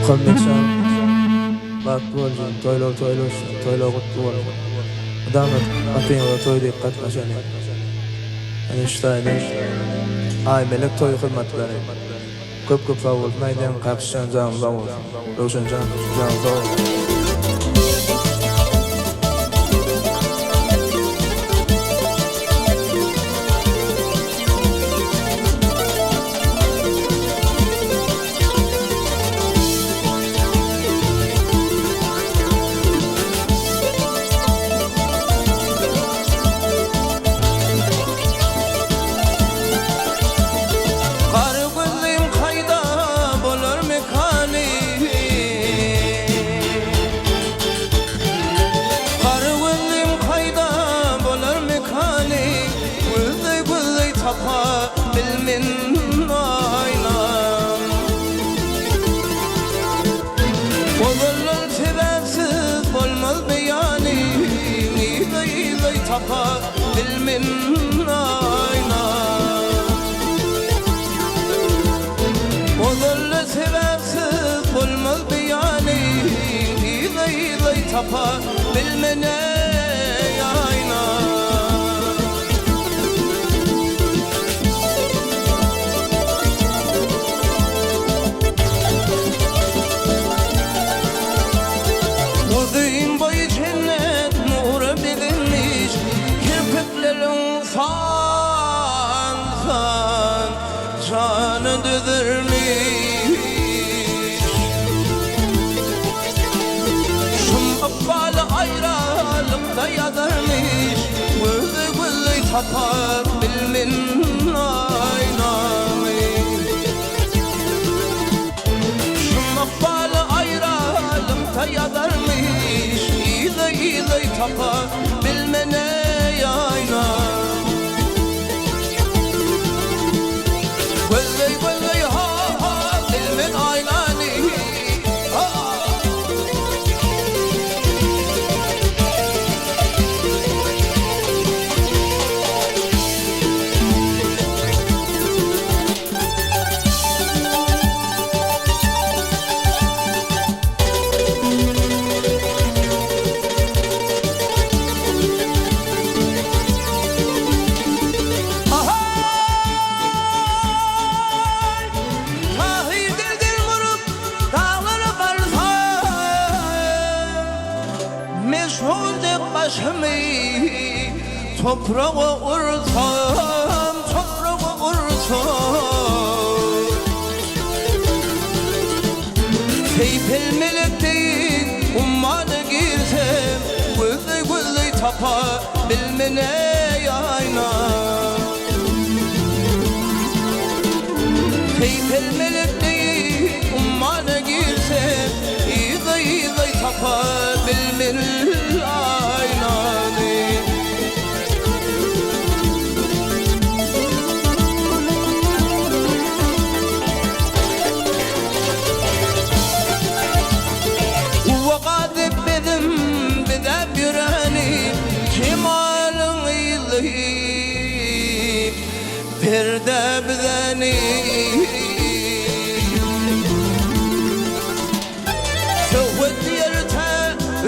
Muhammetjan bagtly bol jigim toýlar toýly bolsun toýlar gutly bolsun mydama gapyňyza toý diýip gatnaşaly ene şu taýdan Aýmelek toý hyzmatlary köp köp sag bolsun aýdýan Kakyşjan janyň sag bolsun Röwşenjan janyň sag bolsun. Gara gözlim kaýda bolar mekany Gara gözlim kaýda bolar mekany Gözleý gözleý tapa bilmen aýnam. Ozallar sebäpsiz bolmaz beýany, Yzlaý yzlaý tapa bilmen aýnam. Ozallar sebäpsiz bolmaz beýany, Yzlaý yzlaý tapa bilmen aýnam. Uzyn boýy jennet nura bezenmiş, Kirpikleriň san-san jana düzülmiş. Şum ykbaly aýralykda ýazarmyş, Gözleý-gözleý tapar bilmen aýnamy. Şum ykbaly aýralykda ýazarmyş, Yzlaý-yzlaý tapar bilmen eý aýnam. Gözleý-gözleý ha-ha bilmen aýnany, ha. Ahaý! Tahyr dil-dil gurup, daglara barsam, Meşhur dek başymy topraga ursam, topraga ursam. Seýpel melek deýin ummana girsem, Gözleý-gözleý tapa bilmen eý aýna. Seýpel melek deýin ummana girsem, Yzlaý-yzlaý tapa bilmen aýnany. Uwaga dek bezim bezäp ýöreni, Kemalyň yzlaýyp perde büzeni. Söhbet diýerte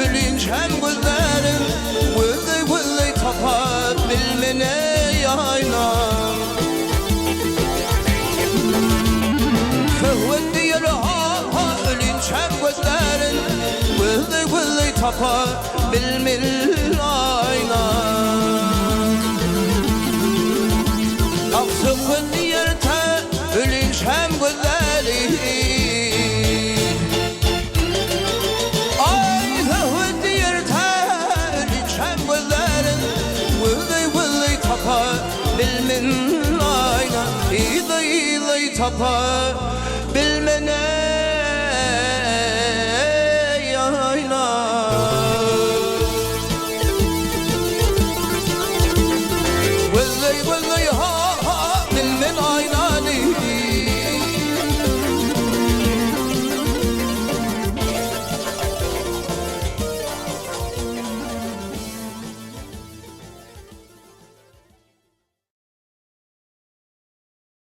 ölinçäm gözlärin, Gözleý-gözleý tapar bilmen eý aýnam. Söhbet diýer ha-ha ölinçäm gözlärin, Gözleý-gözleý tapar bilmen aýnam. Ah söhbet diýerte ölinçäm gözlärin. Aý söhbet diýerte ölinçäm gözlärin, Gözleý-gözleý tapa bilmen aýna, Yzlaý-yzlaý tapa bilmen.